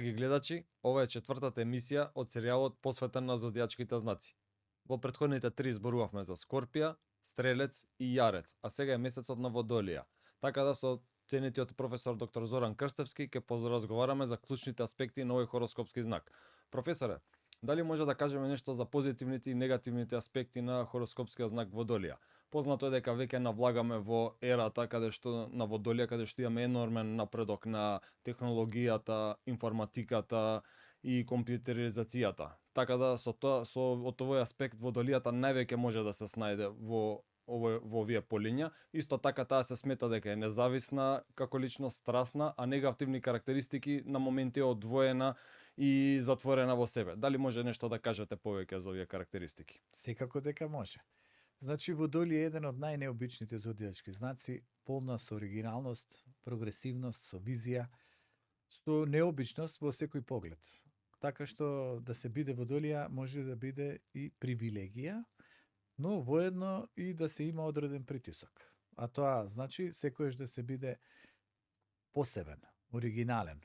Драги гледачи, ова е четвртата емисија од серијалот посветен на зодијачките знаци. Во претходните три зборувавме за Скорпија, Стрелец и Јарец, а сега е месецот на Водолија. Така да со ценетиот професор доктор Зоран Крстевски ќе поразговараме за клучните аспекти на овој хороскопски знак. Професоре, дали може да кажеме нешто за позитивните и негативните аспекти на хороскопскиот знак Водолија? Познато е дека веќе навлагаме во ерата каде што на Водолија, каде што имаме енормен напредок на технологијата, информатиката и компјутеризацијата. Така да од овој аспект Водолијата највеќе може да се снајде во овие полиња. Исто така таа се смета дека е независна како личност, страсна, а негативни карактеристики на моменти е одвоена и затворена во себе. Дали може нешто да кажете повеќе за овие карактеристики? Секако дека може. Значи, Водолија е еден од најнеобичните зодијачки знаци, полна со оригиналност, прогресивност, со визија, со необичност во секој поглед. Така што да се биде Водолија може да биде и привилегија, но воедно и да се има одреден притисок. А тоа значи секојаш да се биде посебен, оригинален.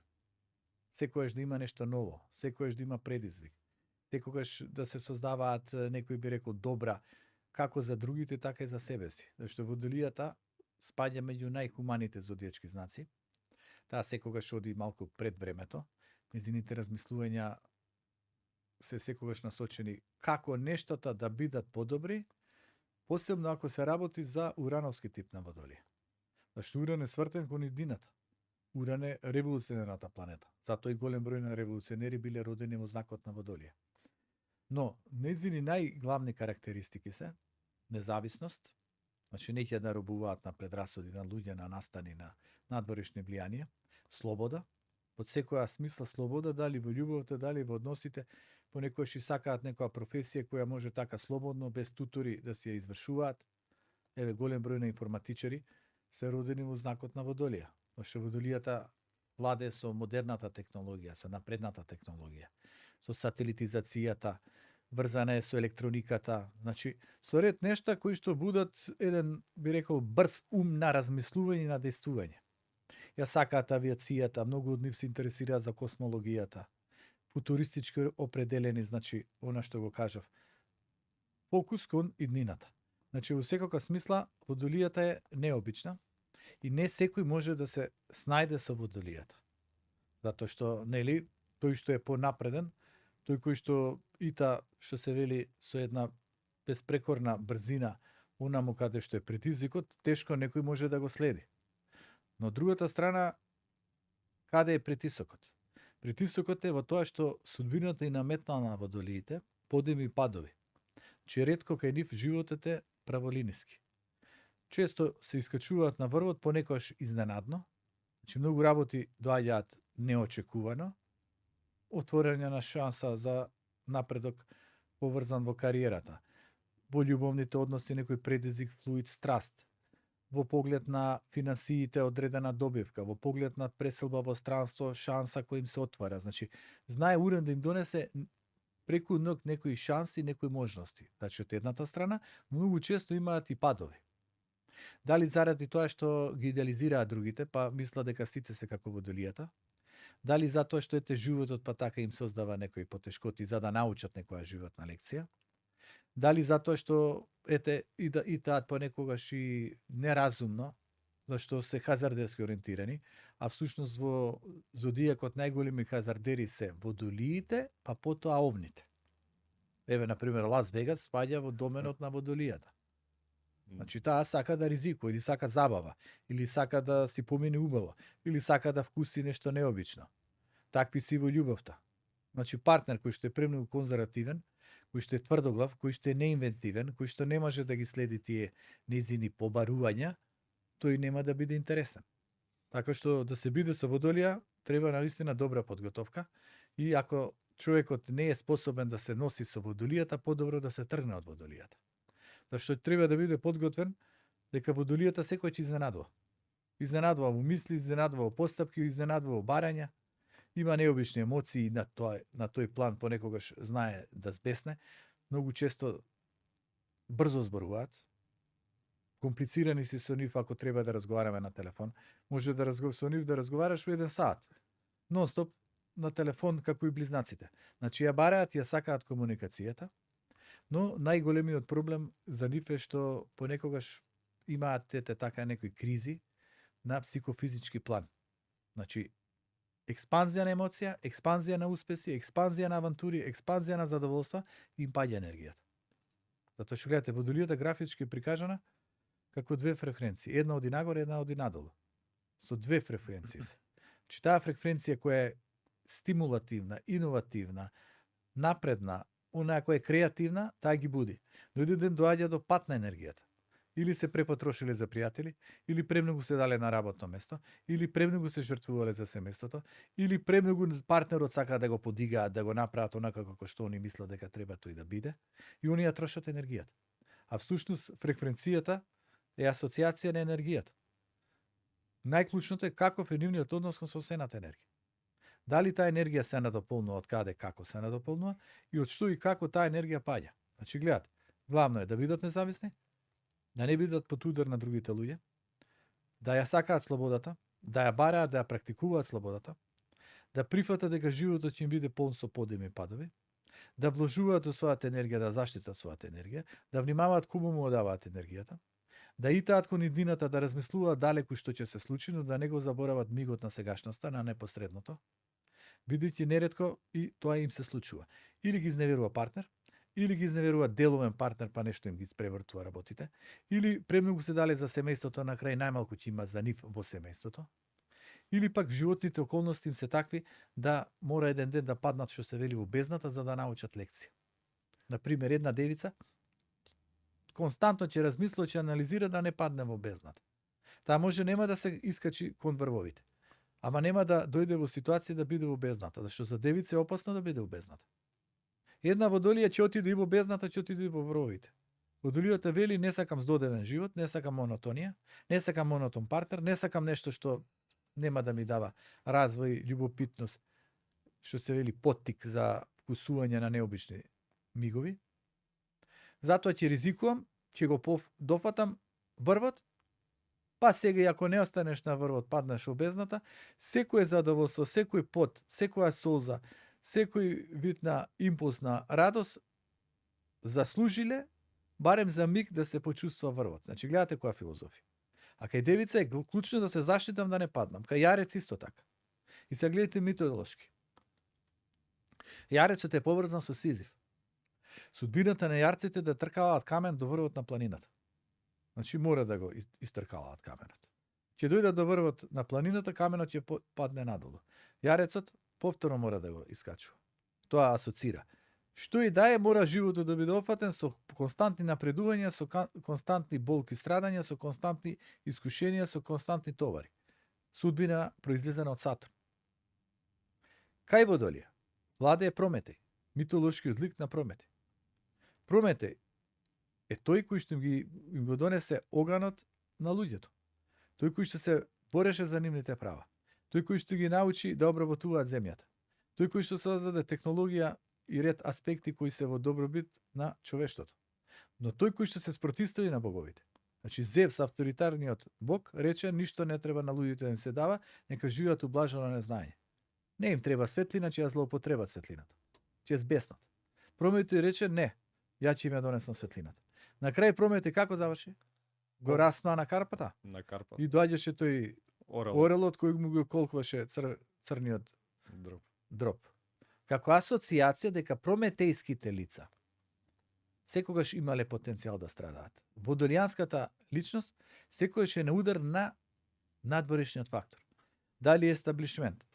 Секојаш да има нешто ново, секојаш да има предизвик. Секогаш да се создаваат, некој би рекол, добра, како за другите, така и за себе си. Зашто Водолијата спаѓа меѓу најхуманите зодијачки знаци. Таа секогаш оди малку пред времето. Незините размислувања се секогаш насочени како нештата да бидат подобри, посебно ако се работи за урановски тип на Водолија. Зашто Уран е свртен кон иднината. Уран е револуционерната планета. Затоа и голем број на револуционери биле родени во знакот на Водолија. Но, незини најглавни карактеристики се независност, значи не ќе да робуваат на предрасуди, на луѓе, на настани, на надворешни влијанија, слобода, од секоја смисла слобода, дали во љубовта, дали во односите, понекогаш и сакаат некоја професија која може така слободно, без тутори да си ја извршуваат. Еве, голем број на информатичари се родени во знакот на Водолија. Зашто Водолијата владее со модерната технологија, со напредната технологија, со сателитизацијата, врзана е со електрониката, значи со ред нешта кои што будат еден, би рекол, брз ум на размислување и на действување. Ја сакаат авиацијата, многу од нив се интересираат за космологијата, футуристички определени, значи, она што го кажав, фокус кон иднината. Значи, во секака смисла, Водолијата е необична и не секој може да се снајде со Водолијата. Затоа што, нели, тој што е понапреден, тој кој што ита, што се вели, со една безпрекорна брзина, онаму каде што е притизикот, тешко некој може да го следи. Но другата страна, каде е притисокот? Притисокот е во тоа што судбината и наметнала на Водолиите подеми и падови. Че ретко кај нив животот е праволиниски. Често се искачуваат на врвот, понекогаш изненадно, значи многу работи доаѓаат неочекувано, отворање на шанса за напредок поврзан во кариерата, во љубовните односи некој предизвик, флуид, страст, во поглед на финансиите одредена добивка, во поглед на преселба во странство, шанса која им се отвара. Значи, знае Уран да им донесе преку ног некои шанси, некои можности. Значи, од едната страна, многу често имаат и падови. Дали заради тоа што ги идеализираат другите, па мисла дека сите се како Водолијата, дали затоа што ете животот па така им создава некои потешкоти за да научат некоја животна лекција, дали затоа што ете и таат понекогаш и неразумно, зашто се хазардерски ориентирани, а всушност во зодијакот најголеми хазардери се Водолиите, па потоа овните. Еве, например, Лас Вегас спаѓа во доменот на Водолијата. Значи, таа сака да ризикува, или сака забава, или сака да си помине убаво, или сака да вкуси нешто необично. Такви си во љубовта. Значи, партнер кој што е премногу конзервативен, кој што е тврдоглав, кој што е неинвентивен, кој што не може да ги следи тие незини побарувања, тој нема да биде интересен. Така што да се биде со Водолија, треба наистина добра подготовка и ако човекот не е способен да се носи со Водолијата, подобро да се тргне од Водолијата. Зашто треба да биде подготвен дека Водолијата секој ќе изненадува. Изненадува во мисли, изненадува во постапки, изненадува во барања. Има необични емоции на тој план, понекогаш знае да збесне. Многу често брзо зборуваат. Комплицирани си со нив ако треба да разговараме на телефон. Може со нив да разговараш во 1 сат. Нон-стоп на телефон како и близнаците. Значи ја бараат, ја сакаат комуникацијата, но најголемиот проблем за нив е што понекогаш имаат така некои кризи на психофизички план. Значи, експанзија на емоција, експанзија на успеси, експанзија на авантури, експанзија на задоволства, им паѓа енергијата. Затоа што гледате, водолијата графички е прикажана како две фреквенции, една оди нагоре, една оди надолу. Со две фреквенции се. Значи, таа фреквенција која е стимулативна, иновативна, напредна, онаа која е креативна, таа ги буди. Но еден ден доаѓа до пат на енергијата. Или се препотрошиле за пријатели, или премногу се дале на работно место, или премногу се жртвувале за семејството, или премногу партнерот сака да го подигаат, да го направат онака како што они мислат дека треба тој да биде, и они ја трошат енергијата. А всушност фреквенцијата е асоциација на енергијата. Најклучното е каков е нивниот однос кон сопствената енергија. Дали таа енергија се надополнува, од каде, како се надополнува и од што и како таа енергија паѓа. Значи, гледат, главно е да бидат независни, да не бидат под удар на другите луѓе, да ја сакаат слободата, да ја бараат, да ја практикуваат слободата, да прифатат дека животот ќе им биде полн со подеми и падови, да вложуваат во својата енергија, да заштитат својата енергија, да внимаваат кому му одаваат енергијата, да итаат кон иднината, да размислуваат далеку што ќе се случи, но да не го заборават мигот на сегашноста, на непосредното, бидејќи неретко и тоа им се случува. Или ги изневерува партнер, или ги изневерува деловен партнер, па нешто им ги превртува работите, или премногу се дале за семејството, на крај најмалку ќе има за нив во семејството, или пак животните околности им се такви да мора еден ден да паднат, што се вели, во бездната за да научат лекција. Например, една девица константно ќе размислува, ќе анализира да не падне во бездната. Таа може нема да се искачи кон врвовите, ама нема да дојде во ситуација да биде во бездната, зашто за девица е опасно да биде во бездната. Една водолија ќе отиде и во бездната, ќе отиде и во врвовите. Водолијата вели: не сакам здодевен живот, не сакам монотонија, не сакам монотон партнер, не сакам нешто што нема да ми дава развој, љубопитност, што се вели поттик за вкусување на необични мигови. Затоа ќе ризикувам, ќе го дофатам врвот, па сега и ако не останеш на врвот, паднеш во бездната, секој задоволство, секој пот, секоја солза, секој вид на импулс на радост заслужиле барем за миг да се почувствува врвот. Значи, гледате која филозофија. А кај девица е клучно да се заштитам да не паднам. Кај јарец исто така. И сега гледате методолошки. Јарецот е поврзан со Сизиф. Судбината на јарците да тркалаат камен до врвот на планината. Значи, мора да го истркалаат каменот. Ќе дојдат до врвот на планината, каменот ќе падне надолу. Јарецот повторно мора да го искачува. Тоа асоцира. Што и да е, мора животот да биде опфатен со константни напредувања, со константни болки, страдања, со константни искушенија, со константни товари. Судбина произлезена од Сатурн. Кај Водолија владее Прометеј, митолошкиот лик на Прометеј. Прометеј е тој кој што им го донесе оганот на луѓето. Тој кој што се бореше за нивните права. Тој кој што ги научи да обработуваат земјата. Тој кој што создаде технологија и ред аспекти кои се во добробит на човештвото. Но тој кој што се спротивстави на боговите. Значи, Зевс, авторитарниот бог, рече: ништо не треба на луѓето да им се дава, нека живеат ублажено незнање. Не им треба светлина, ќе ја злоупотребат светлината. Ќе збеснат. Прометеј рече: не, ја ќе им ја донесам светлината. На крај Прометеј како заврши? Го раснаа на карпата. На карпата. И доаѓаше тој орелот кој му го колкваше црниот дроб. Како асоциација дека прометејските лица секогаш имале потенцијал да страдаат. Водолијанската личност секогаш е на удар на надворешниот фактор. Дали е естаблишмент,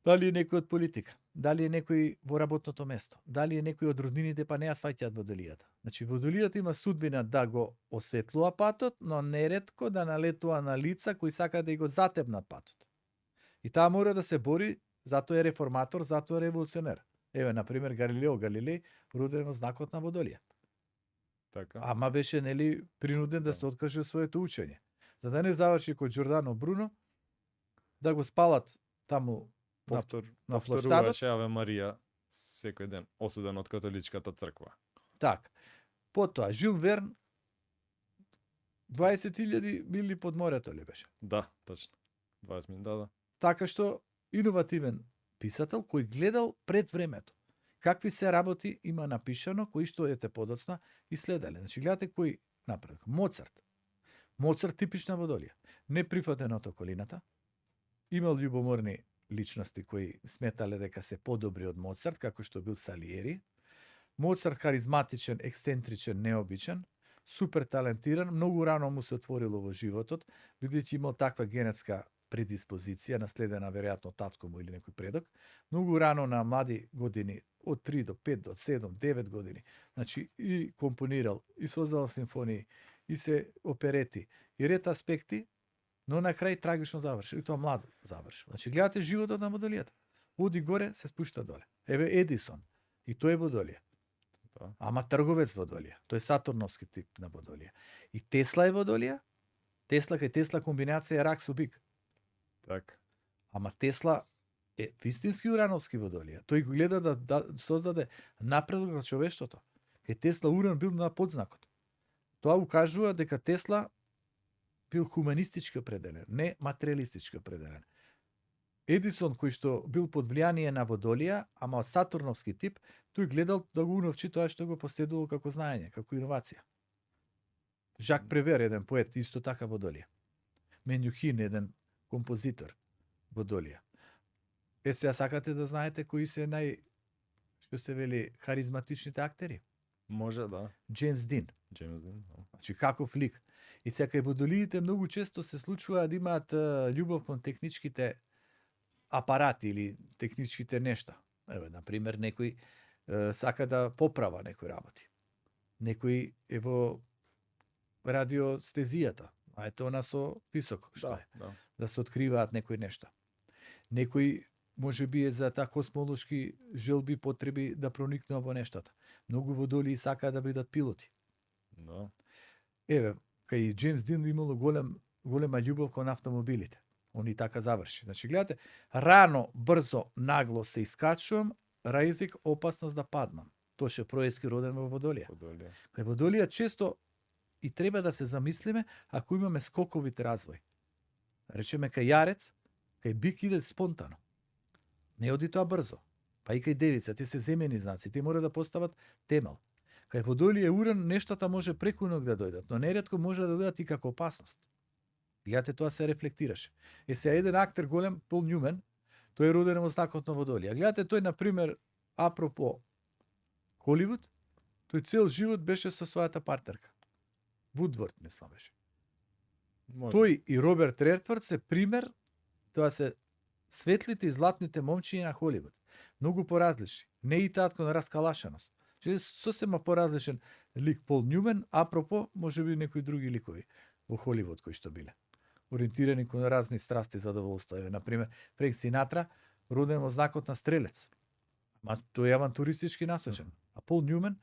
дали е некој од политика, дали е некој во работното место, дали е некој од роднините, па не ја сваќаат водолијата. Значи, водолијата има судбина да го осветлува патот, но неретко да налетува на лица кои сакаат да го затебнат патот. И таа мора да се бори, затоа е реформатор, затоа е револуционер. Еве, например, Галилео Галилеј, роден во знакот на Водолија. Така. Ама беше, нели, принуден да се откаже од своето учење. За да не заврши кој Џордано Бруно, да го спалат таму на флоштадот. Повторуваше Аве Марија секој ден, осуден од католичката црква. Так. Потоа, Жил Верн, 20.000 мили под морето ли беше? Да, точно. 20 мили, да. Така што, иновативен писател кој гледал пред времето. Какви се работи има напишано, кои што ете подоцна и следале. Значи, гледате кој направи. Моцарт. Моцарт типична водолија. Не прифатен од околината. Имал љубоморни личности кои сметале дека се подобри од Моцарт, како што бил Салиери. Моцарт харизматичен, ексцентричен, необичен, супер талентиран, многу рано му се отворило во животот, бидејќи имал таква генетска предиспозиција, наследена веројатно татко му или некој предок. Многу рано на млади години, од 3 до 5 до 7, 9 години, значи и компонирал, и создал симфонии, и се оперети, и ред аспекти, но на крај трагично завршил, и тоа млад завршил. Значи гледате животот на водолијата. Оди горе, се спушта доле. Еве Едисон, и тој е водолија. Да. Ама трговец водолија. Тој е сатурновски тип на водолија. И Тесла е водолија. Тесла кај Тесла комбинација е рак со бик. Така. Ама Тесла е вистински урановски водолија. Тој го гледа да создаде напредок за човештвото. Кај Тесла уран бил на подзнакот. Тоа укажува дека Тесла бил хуманистички определен, не материалистички определен. Едисон, кој што бил под влијание на водолија, ама од сатурновски тип, тој гледал да го уновчи тоа што го последувал како знаење, како иновација. Жак Превер, еден поет, исто така водолија. Менјухин, еден композитор, водолија. Сега сакате да знаете кои се што се вели, харизматичните актери? Може, да. Джеймс Дин. Джеймс Дин. Да. Значи, каков лик. И сега кај водолиите многу често се случува да имаат љубов кон техничките апарати или техничките нешта. Еве, например, некој сака да поправа некои работи. Некој е во радиостезијата, а ето она со висок што е. Да се откриваат некои нешта. Некој може би е за таа космолошки желби, потреби да проникнува во нештата. Многу водолии сакаат да бидат пилоти. Да. Еве, кај Джеймс Дин имало голема љубов кон автомобилите. Он и така заврши. Значи, гледате, рано, брзо, нагло се искачувам, ризик, опасност да паднам. Тоше проески роден во водолија. Кај водолија често и треба да се замислиме ако имаме скоковит развој. Речеме кај јарец, кај бик иде спонтано. Не оди тоа брзо. Па и кај девица, ти се земени знаци, ти мора да постават темел. Кај водолија уран нештата може преку ног да дојдат, но неретко може да дојдат и како опасност. Гледате, тоа се рефлектираше. Сега еден актер голем, Пол Њумен, тој е роден во знакот на водолија. Гледате, тој, например, апропо Холивуд, тој цел живот беше со својата партнерка. Вудворд, мислам беше. Може. Тој и Роберт Редфорд се пример, тоа се светлите и златните момчиња на Холивуд. Многу поразлични. Не и таат кон раскалашеност. Сосема поразличен лик Пол Њумен, апропо, може би некои други ликови во Холивуд кои што биле. Ориентирани кон разни страсти и задоволства. Еве, например, Френк Синатра, роден во знакот на стрелец. Ма тој е авантуристички насочен. А Пол Њумен,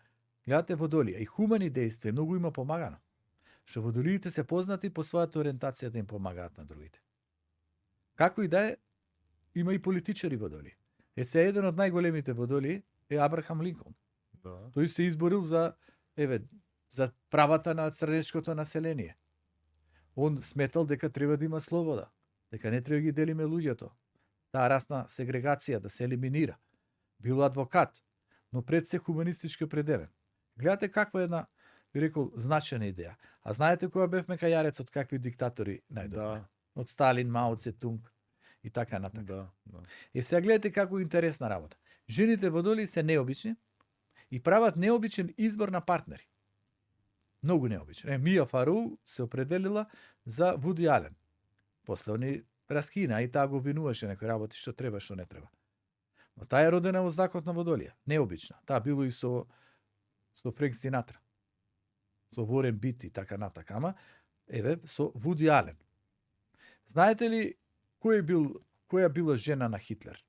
гледате водолија. И хумани дејства, многу има помагано. Што водолиите се познати по својата ориентација да им помагаат на другите. Како и да е, има и политичари водолии. Се еден од најголемите водолии е Абрахам Линколн. Да. Тој се изборил за правата на црнечкото население. Он сметал дека треба да има слобода, дека не треба ги делиме луѓето. Таа расна сегрегација да се елиминира. Бил адвокат, но пред се хуманистички определен. Гледате каква една, би рекол, значена идеја. А знаете која бевме кај јарецот, какви диктатори најдовме? Да. Од Сталин, Мао Цетунг и така натака. Да. Сега гледате како интересна работа. Жените водолии се необични и прават необичен избор на партнери. Многу необичен. Мија Фароу се определила за Вуди Ален. После они раскина и таа го обвинуваше некои работи што треба, што не треба. Но таа е родена во знакот на водолија. Необична. Таа било и со Френк Синатра. Со Ворен Бити и така натака. Ама, еве, со Вуди Ален. Знаете ли која била жена на Хитлер?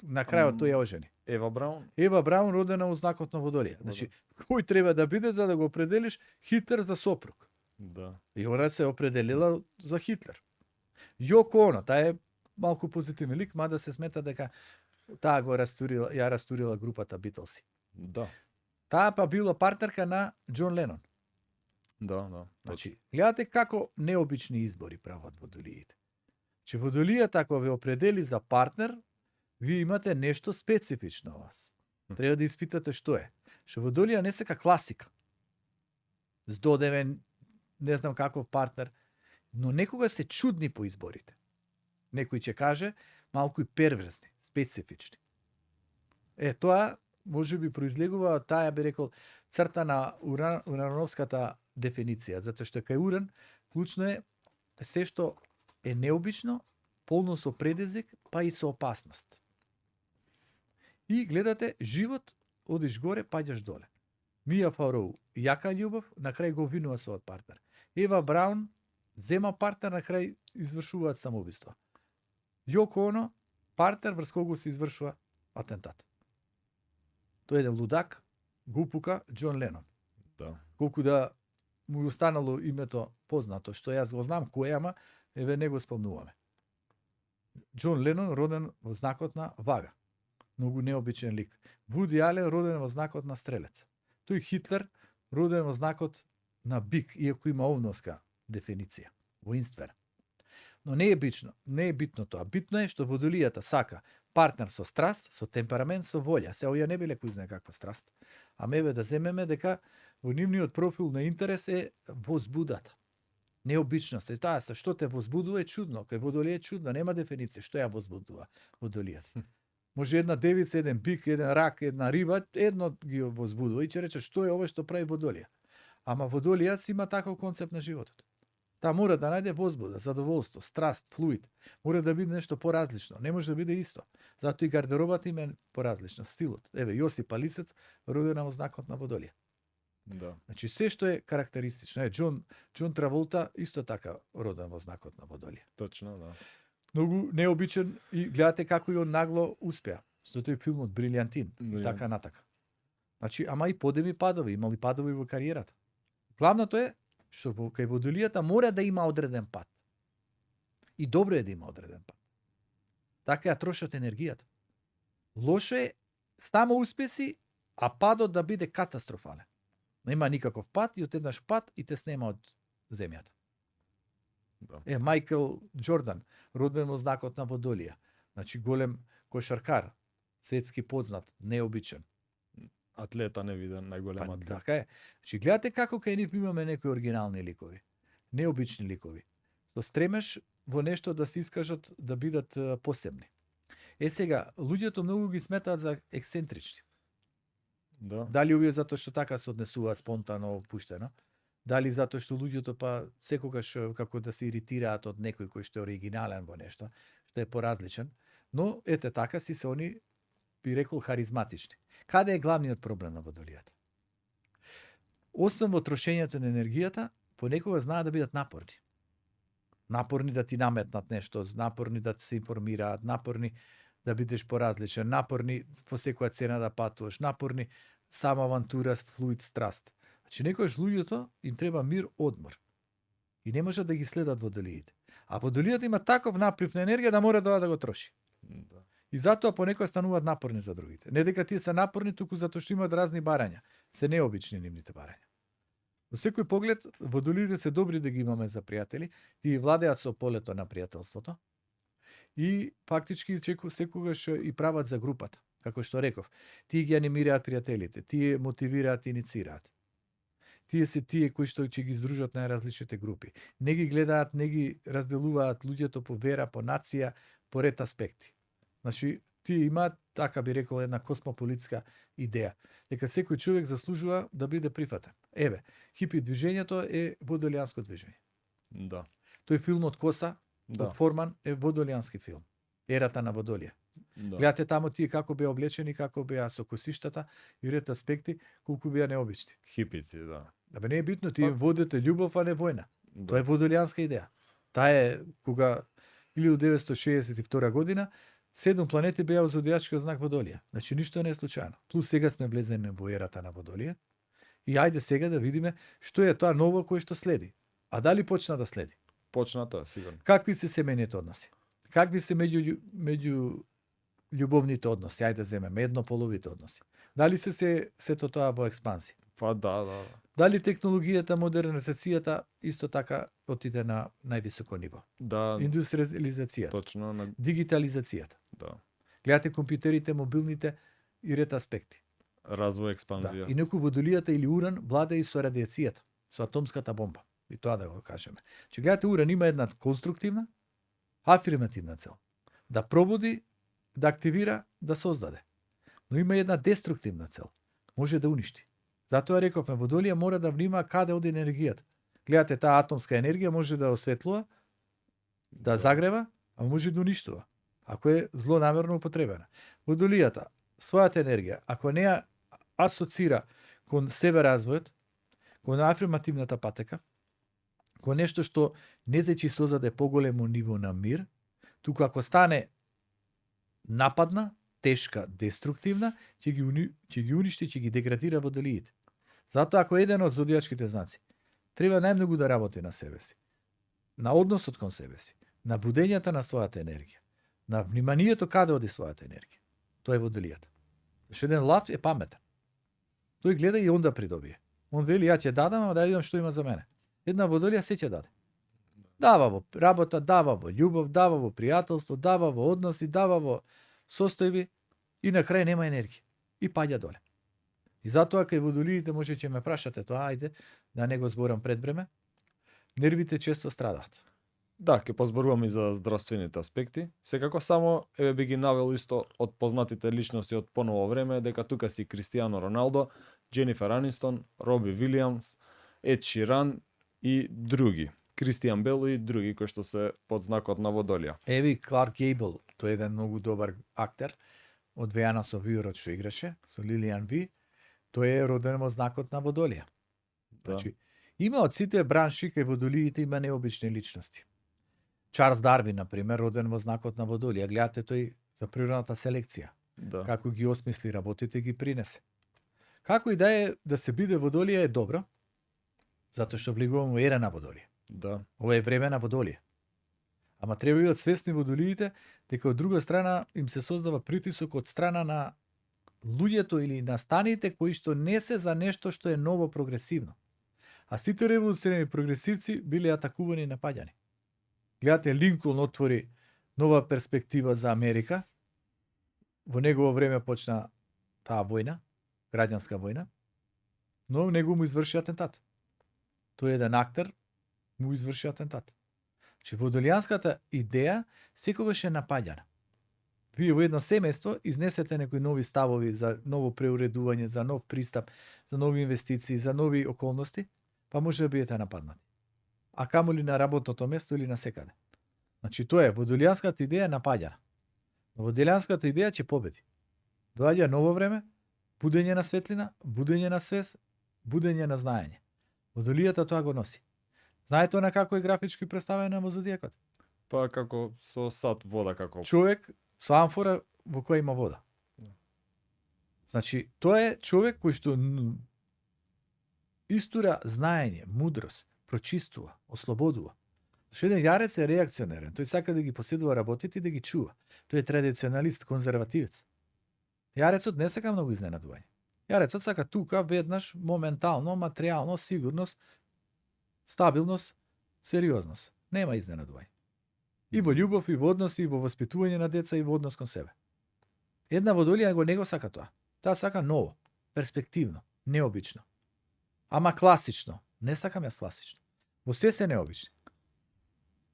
На крајот тој ја ожени. Ева Браун. Ева Браун родена во знакот на водолија. Значи, кој треба да биде за да го определиш Хитлер за сопруг? Да. И она се определила за Хитлер. Јоко Оно, таа е малку позитивен лик, мада се смета дека таа ја растурила групата Битлси. Да. Таа па била партнерка на Џон Ленон. Да. Значи, гледате како необични избори прават водолиите. Че водолијата ако ве определи за партнер, вие имате нешто специфично во вас. Треба да испитате што е. Што Водолија не сека класика. Здодевен, не знам каков партнер, но некога се чудни по изборите. Некој ќе каже малку и перверзни, специфични. Тоа може би произлегува од таа, би рекол, црта на урановската дефиниција, затоа што кај Уран клучно е се што е необично, полно со предизвик, па и со опасност. И гледате, живот, одиш горе, паѓаш доле. Мија Фароу, јака љубов, на крај го винува својот партнер. Ева Браун, зема партнер, на крај извршуваат самоубиство. Јоко Оно, партнер врз кого се извршува атентат. Тој е еден лудак, гупука, Џон Ленон. Да. Колку да му останало името познато, што јас го знам кој е, ама еве не го спомнуваме. Џон Ленон роден во знакот на вага. Многу необичен лик. Вуди Ален роден во знакот на стрелец. Тој Хитлер роден во знакот на бик, иако има овновска дефиниција, воинствена. Но не е битно, не е битно тоа. Битно е што Водолијата сака партнер со страст, со темперамент, со волја. Се овие не биле кој знае каква страст. А меве да земеме дека во нивниот профил на интерес е возбудата. Необичност. И таа што те возбудува е чудно. Кај Водолија е чудно, нема дефиниција што ја возбудува Водолијата. Може една девица, еден бик, еден рак, една риба, едно ги возбудува и ќе рече што е ова што прави Водолија. Ама Водолија си има таков концепт на животот. Таа мора да најде возбуда, задоволство, страст, флуид. Мора да биде нешто поразлично, не може да биде исто. Затоа и гардеробата им е поразлична, стилот. Еве Јосипа Лисец родена во знакот на Водолија. Да. Значи се што е карактеристично. Џон Траволта исто така роден во знакот на Водолија. Точно, да. Многу необичен и гледате како и он нагло успеа. Со тој филмот Брилјантин и така натака. Значи, ама и подеми падови, имали падови во кариерата. Главното е што кај Водолијата мора да има одреден пат. И добро е да има одреден пат. Така ја трошат енергијата. Лошо е само успеси, а падот да биде катастрофален. Нема никаков пат и отеднаш пат и те снема од земјата. Да. Мајкл Џордан, роден во знакот на Водолија. Значи голем кошаркар, светски познат, необичен. Атлета невиден, најголем атлет. Така е. Значи гледате како кај нив имаме некои оригинални ликови, необични ликови. Со стремеш во нешто да се искажат да бидат посебни. Сега, луѓето многу ги сметаат за ексцентрични. Да. Дали овие затоа што така се однесуваат спонтано, опуштено, дали затоа што луѓето па секогаш како да се иритираат од некој кој што е оригинален во нешто, што е поразличен, но ете така си се они, би рекол, харизматични. Каде е главниот проблем на Водолијата? Освен во трошењето на енергијата, понекога знаат да бидат напорни. Напорни да ти наметнат нешто, напорни да се информираат, напорни да бидеш поразличен, напорни по секоја цена да патуваш, напорни сама авантура, флуид, страст. Значи некојаш луѓето им треба мир, одмор. И не можат да ги следат Водолиите. А Водолијата има таков наплив на енергија да мора да го троши. Да. И затоа понекогаш стануваат напорни за другите. Не дека тие се напорни, туку затоа што имаат разни барања. Се необични нивните барања. Во секој поглед, Водолиите се добри да ги имаме за пријатели, тие владеат со полето на пријателството и фактички секогаш и прават за групата. Како што реков, тие ги анимираат пријателите, тие мотивираат и иницираат. Тие се тие кои што ќе ги издружат најразличните групи. Не ги гледаат, не ги разделуваат луѓето по вера, по нација, по ред аспекти. Значи, тие имаат, така би рекол, една космополитска идеја, дека секој човек заслужува да биде прифатен. Еве, хипи движењето е водолијанско движење. Да. Тој филмот Коса, Да. од Форман, е водолијански филм. Ерата на Водолија. Да. Гледате таму тие како беа облечени, како беа со косиштата и ред аспекти, колку беа необични. Хипици, да. Абе не е битно, тие водите љубов, а не војна. Да. Тоа е водолијанска идеја. Таа е кога 1962 година 7 планети беа во зодијачкиот знак Водолија. Значи ништо не е случајно. Плюс сега сме влезени во ерата на Водолија. И ајде сега да видиме што е тоа ново кое што следи. А дали почна да следи? Почна тоа, сигурно. Какви се семејните односи? Какви се меѓу љубовните односи? Ајде да земеме еднополовите односи. Дали се сето тоа во експанзија? Па да. Дали технологијата, модернизацијата исто така отиде на највисоко ниво? Да, Индустриализацијата, точно на дигитализацијата. да. Гледате компјутерите, мобилните и ред аспекти. Развој, Да. експанзија. И некој водолијата или уран влада и со радиацијата, со атомската бомба. И тоа да го кажеме. Че гледате, уран има една конструктивна, афирмативна цел. Да пробуди, да активира, да создаде. Но има една деструктивна цел. Може да уништи. Затоа рековме, водолија мора да внима каде оди енергијата. Гледате, таа атомска енергија може да осветлува, да загрева, а може да уништува, ако е злонамерно употребена. Водолијата, својата енергија, ако не ја асоцира кон себе развојот, кон афирмативната патека, кон нешто што не зечи создаде поголемо ниво на мир, туку ако стане нападна, тешка, деструктивна, ќе ги уништи, ќе ги деградира водолиите. Затоа ако еден од зодијачките знаци треба најмногу да работи на себе си, на односот кон себе си, на будењата на својата енергија, на вниманието каде оди својата енергија, тоа е водолијата. Зашто еден лав е паметен. Тој гледа и онда придобие. Он вели, ја ќе дадам, ама да видам што има за мене. Една водолија се ќе даде. Дава во работа, дава во љубов, дава во пријателство, дава во односи, дава во состојби и на крај нема енергија. И паѓа доле. И затоа кај водолиите може ќе ме прашате тоа, ајде, да не го зборам пред време, нервите често страдаат. Да, ќе позборуваме и за здравствените аспекти. Секако само еве би ги навел исто од познатите личности од поново време, дека тука си Кристијано Роналдо, Дженифер Анистон, Роби Вилијамс, Ед Ширан и други. Кристијан Бел и други кои што се под знакот на водолија. Еви Кларк Гейбл, тој е еден многу добар актер, од Вејана со Виорот што играше, со Лилијан Ви, тој е роден во знакот на водолија. Да. Значи, има од сите бранши кај водолиите има необични личности. Чарлс Дарвин, например, роден во знакот на водолија. Гледате тој за природната селекција. Да. Како ги осмисли работите, ги принесе. Како и да е, да се биде водолија е добро, затоа што влегуваме во ера на водолија. Да. Ова е време на водолија. Ама треба бидат свесни водолиите дека од друга страна им се создава притисок од страна на луѓето или настаните кои што не се за нешто што е ново прогресивно. А сите револуционерни прогресивци биле атакувани и напаѓани. Гледате, Линколн отвори нова перспектива за Америка. Во негово време почна таа војна, граѓанска војна, но него му изврши атентат. Тој е еден актер, му изврши атентат. Че водолијанската идеја секогаш е напаѓана. Вие во едно семејство изнесете некои нови ставови за ново преуредување, за нов пристап, за нови инвестиции, за нови околности, па може да бидете нападнати. А камоли на работното место или на секаде. Значи тоа е, водолијанската идеја е напаѓана. Но водолијанската идеја ќе победи. Доаѓа ново време, будење на светлина, будење на свест, будење на знаење. Водолијата тоа го носи. Знаете на како е графички представена во зодијакот? Па како со сад вода како. Човек со амфора во која има вода. Значи, тоа е човек кој што истура знаење, мудрост, прочистува, ослободува. Зашто еден јарец е реакционерен, тој сака да ги поседува работите и да ги чува. Тој е традиционалист, конзервативец. Јарецот не сака многу изненадување. Јарецот сака тука, веднаш, моментално, материјално, сигурност, стабилност, сериозност. Нема изненадување. И во љубов, и во односи, и во воспитување на деца, и во однос кон себе. Една водолија го не го сака тоа. Таа сака ново, перспективно, необично. Ама класично. Не сакам јас класично. Во се необични.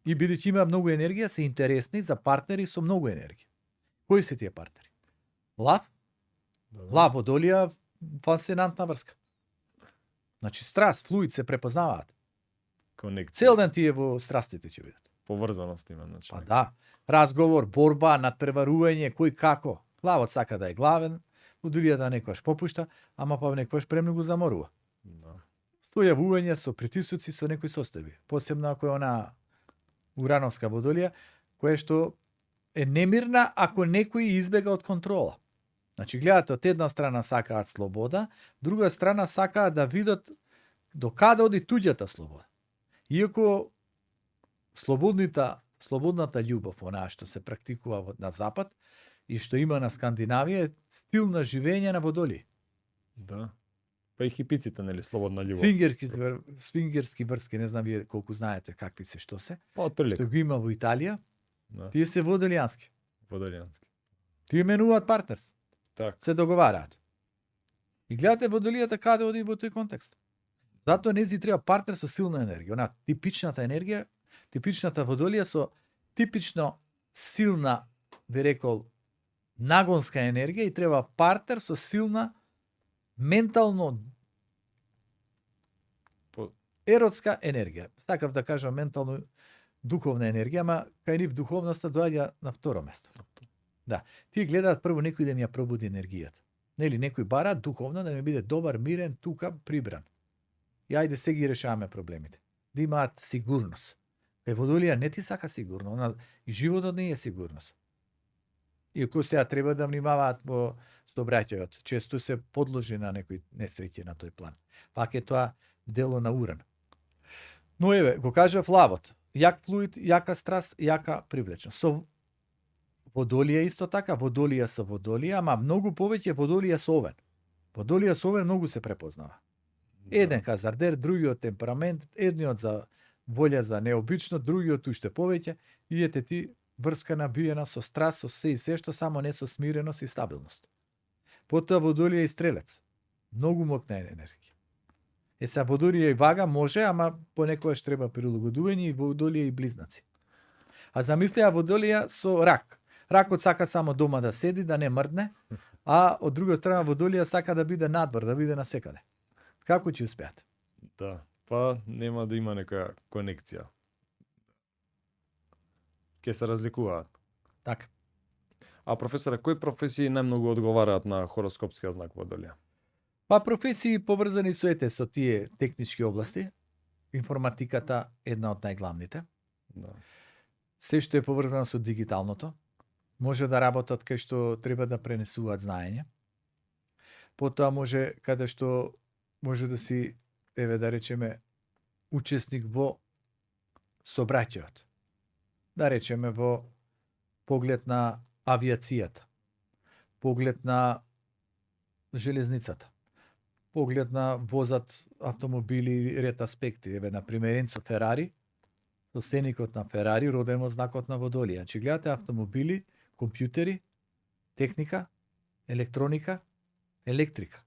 И бидејќи има многу енергија, се интересни за партнери со многу енергија. Кои се тие партнери? Лав? Лав, водолија, фасцинантна врска. Значи страст, флуид се препознаваат. Конекција. Цел ден тие во страстите ќе видат. Поврзаност има, значи. Па да, разговор, борба, надпреварување, кој како. Лавот сака да е главен, водолијата некојаш попушта, ама па некојаш премногу заморува. Да. Стојавување со притисоци со некои состојби. Посебно ако е она урановска водолија, која што е немирна ако некој избега од контрола. Значи, гледате, од една страна сакаат слобода, друга страна сакаат да видат до каде оди туѓата слобода. Иако слободната љубов, онаа што се практикува на запад и што има на Скандинавија, е стил на живење на водолии. Да. Па и хипиците, нели, слободна љубов. Свингерски врски, не знам вие колку знаете какви се, што се. Па отприлика. Што го има во Италија, Да. тие се водолијански. Водолијански. Тие менуваат партнерство, Така. се договараат. И гледате водолијата каде оди во тој контекст. Затоа нези треба партнер со силна енергија. Она типичната енергија, типичната водолија со типично силна, би рекол, нагонска енергија и треба партнер со силна ментално еротска енергија. Сакав да кажам ментално духовна енергија, ама кај нив духовноста доаѓа на второ место. Да, тие гледаат прво некој да ми ја пробуди енергијата. Нели некој бара духовна да ми биде добар, мирен, тука прибран. И ајде се ги решаваме проблемите. Да имаат сигурност. Кај водолија не ти сака сигурно, и животот не е сигурност. Иако сега треба да внимаваат во сообраќајот, често се подложи на некои несреќи на тој план. Пак е тоа дело на Уран. Но еве, го кажав лавот, јак флуид, јака страст, јака привлечност. Со водолија исто така, водолија со водолија, ама многу повеќе водолија со овен. Водолија со овен многу се препознава. Еден хазардер, другиот темперамент, едниот за волја за необично, другиот уште повеќе, и ете ти врска набиена со страст, со се и се што, само не со смиреност и стабилност. Потоа водолија и стрелец. Многу мокна енергија. Сега водолија и вага може, ама понекогаш треба прилагодување, и водолија и близнаци. А замислија водолија со рак. Ракот сака само дома да седи, да не мрдне, а од друга страна водолија сака да биде надвор, да биде насекаде. Како ќе успеат? Да, па нема да има некоја конекција. Ке се разликуваат. Така. А професоре, кои професии најмногу одговараат на хороскопскиот знак водолија? Па професии поврзани со тие технички области, информатиката една од најглавните. Да. Се што е поврзано со дигиталното, може да работат кај што треба да пренесуваат знаење. Потоа може каде што може да си, еве да речеме, учесник во сообраќајот. Да речеме во поглед на авиацијата, поглед на железницата, поглед на возат автомобили и ред аспекти. Еве, например, Енцо Ферари, собственикот на Ферари, роден во знакот на водолија. Значи, гледате автомобили, компјутери, техника, електроника, електрика.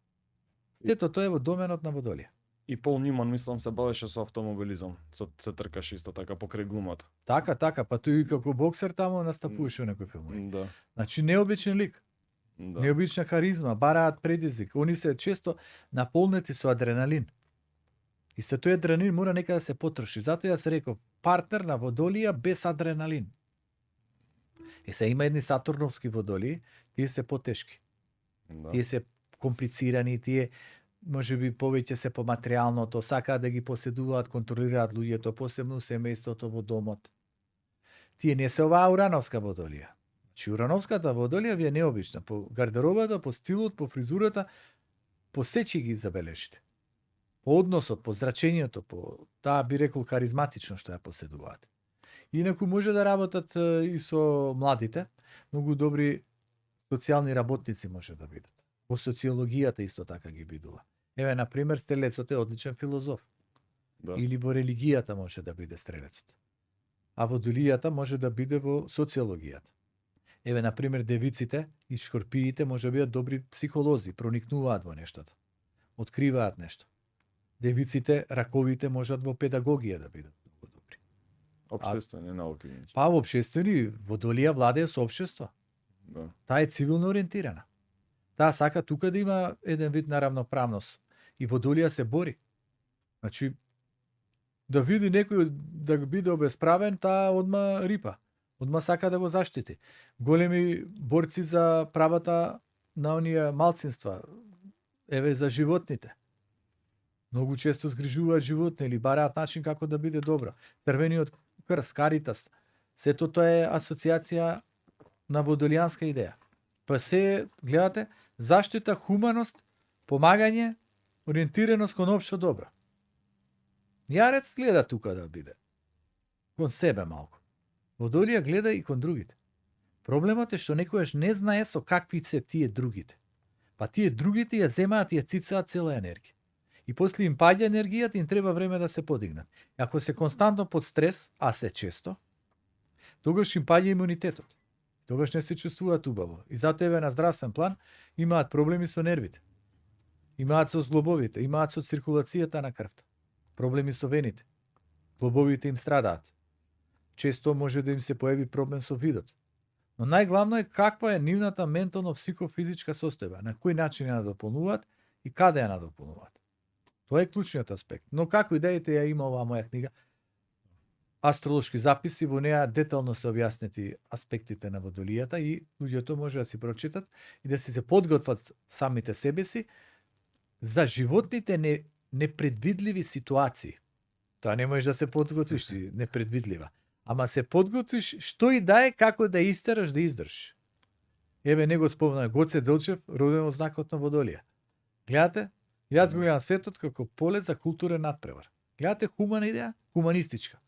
Сето тоа е во доменот на водолија. И Пол Ниман, мислам, се бавеше со автомобилизам. Се тркаше исто така покрај глумата. Така, па тој и како боксер таму настапуваше во некој филм. Да. Значи, необичен лик. Да. Необична харизма, бараат предизвик. Они се често наполнети со адреналин. И се тој адреналин мора некаде да се потроши. Затоа јас реков, партнер на водолија без адреналин. Се има едни сатурновски водолии, тие се потешки. Да. Тие се комплицирани, тие може би повеќе се по материјалното, сакаат да ги поседуваат, контролираат луѓето, посебно семејството во домот. Тие не се оваа урановска водолија. Значи урановската водолија ви е необична. По гардеробата, по стилот, по фризурата, по сечи ги забележите. По односот, по зрачењето, по таа би рекол харизматично што ја поседуваат. Инаку може да работат и со младите, многу добри социјални работници може да бидат. Во социологијата исто така ги бидува. Еве, например, стрелецот е одличен филозоф. Да. Или во религијата може да биде стрелецот. А водолијата може да биде во социологијата. Еве, например, девиците и шкорпиите може да бидат добри психолози, проникнуваат во нештото. Откриваат нешто. Девиците, раковите можат во педагогија да бидат многу добри. Општествени науки. Па во општествени, водолија владее со општество. Да. Таа е цивилно ориентирана. Таа сака тука да има еден вид на равноправност. И водолија се бори. Значи, да види некој да биде обесправен, таа одма рипа. Одма сака да го заштити. Големи борци за правата на оние малцинства. Еве за животните. Многу често згрижуваат животни или бараат начин како да биде добро. Црвениот крст, Каритас. Сето тоа е асоциација на водолијанска идеја. Па се, гледате, заштита, хуманост, помагање, ориентираност кон општо добро. Јарец гледа тука да биде. Кон себе малку. Водолија гледа и кон другите. Проблемот е што некојаш не знае со какви се тие другите. Па тие другите ја земаат и ја цицаат цела енергија. И после им паѓа енергијата, им треба време да се подигнат. И ако се константно под стрес, а се често, тогаш им паѓа имунитетот. Тогаш не се чувствуваат убаво. И затоа еве на здравствен план имаат проблеми со нервите. Имаат со зглобовите, имаат со циркулацијата на крвта. Проблеми со вените. Зглобовите им страдаат. Често може да им се појави проблем со видот. Но најглавно е каква е нивната ментално-психофизичка состојба, на кој начин ја надополнуваат и каде ја надополнуваат. Тоа е клучниот аспект. Но како идеите ја има оваа моја книга, Астролошки записи, во неа детално се објаснети аспектите на водолијата и луѓето може да си прочитат и да си се подготват самите себе си за животните непредвидливи ситуации. Тоа не можеш да се подготвиш ти непредвидлива. Ама се подготвиш што и да е, како да истераш, да издржиш. Еве него спомна Гоце Делчев, роден во знакот на Водолија. Гледате, јас го гледам светот како поле за културен надпревар. Гледате хумана идеја, хуманистичка.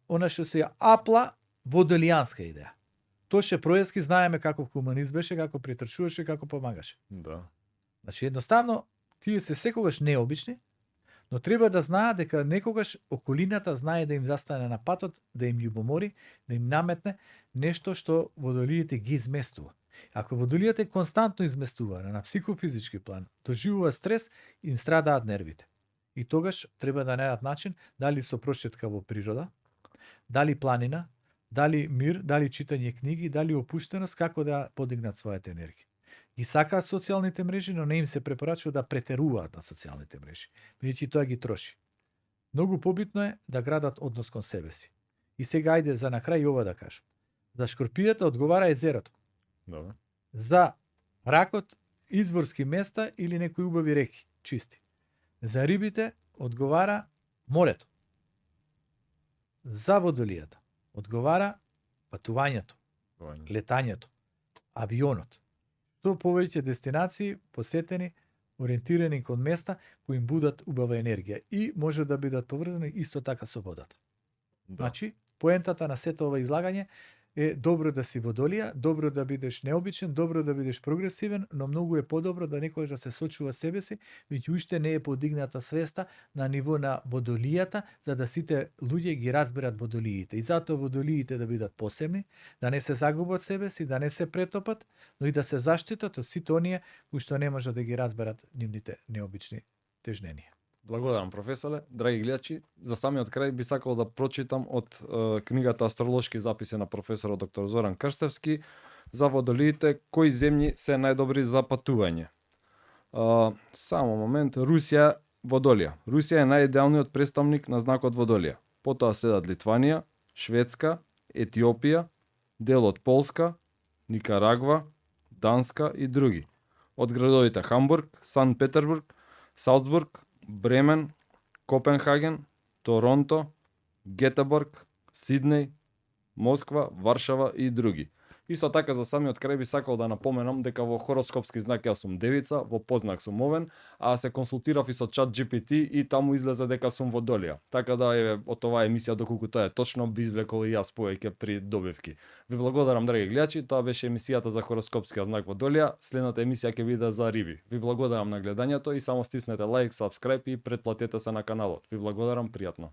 Она што се апла водолијанска идеја. Тоше Проески знаеме како хуманист беше, како притрчуваше, како помагаше. Да. Значи едноставно тие се секогаш необични, но треба да знаат дека некогаш околината знае да им застане на патот, да им љубомори, да им наметне нешто што водолиите ги изместува. Ако водолиите константно изместува на психофизички план, доживува стрес, им страдаат нервите. И тогаш треба да најдат начин, дали со прошетка во природа, дали планина, дали мир, дали читање книги, дали опуштеност, како да подигнат својата енергија. Ги сакаат социјалните мрежи, но не им се препорачува да претеруваат на социјалните мрежи, бидејќи тоа ги троши. Многу побитно е да градат однос кон себе си. И сега ајде за на крај ова да кажам. За шкорпијата одговара езерото. Добро. За ракот изворски места или некои убави реки, чисти. За рибите одговара морето. За водолијата одговара патувањето, летањето, авионот. Што повеќе дестинации посетени, ориентирани кон места кои им будат убава енергија и може да бидат поврзани исто така со водата. Да. Значи, поентата на сето ова излагање е добро да си водолија, добро да бидеш необичен, добро да бидеш прогресивен, но многу е подобро да некојаш да се сочува себе си, веќе уште не е подигната свеста на ниво на водолијата, за да сите луѓе ги разберат водолиите. И затоа водолиите да бидат посебни, да не се загубат себе си, да не се претопат, но и да се заштитат од сите оние кои што не можат да ги разберат нивните необични тежненија. Благодарам, професоре. Драги гледачи, за самиот крај би сакал да прочитам од книгата Астролошки записи на професорот доктор Зоран Крстевски за водолиите, кои земји се најдобри за патување. Само момент, Русија, Водолија. Русија е најидеалниот представник на знакот Водолија. Потоа следат Литванија, Шведска, Етиопија, дел од Полска, Никарагва, Данска и други. Од градовите Хамбург, Сан Петербург, Салцбург, Бремен, Копенхаген, Торонто, Гетеборг, Сиднеј, Москва, Варшава и други. Исто така за самиот крај би сакал да напоменам дека во хороскопски знак јас сум девица, во познак сум овен, а се консултирав и со ChatGPT и таму излезе дека сум Водолија. Така да еве од оваа емисија доколку тоа е точно би извлекол и јас повеќе при добивки. Ви благодарам, драги гледачи, тоа беше емисијата за хороскопскиот знак Водолија. Следната емисија ќе биде за риби. Ви благодарам на гледањето и само стиснете лайк, сабскрајб и претплатете се на каналот. Ви благодарам, пријатно.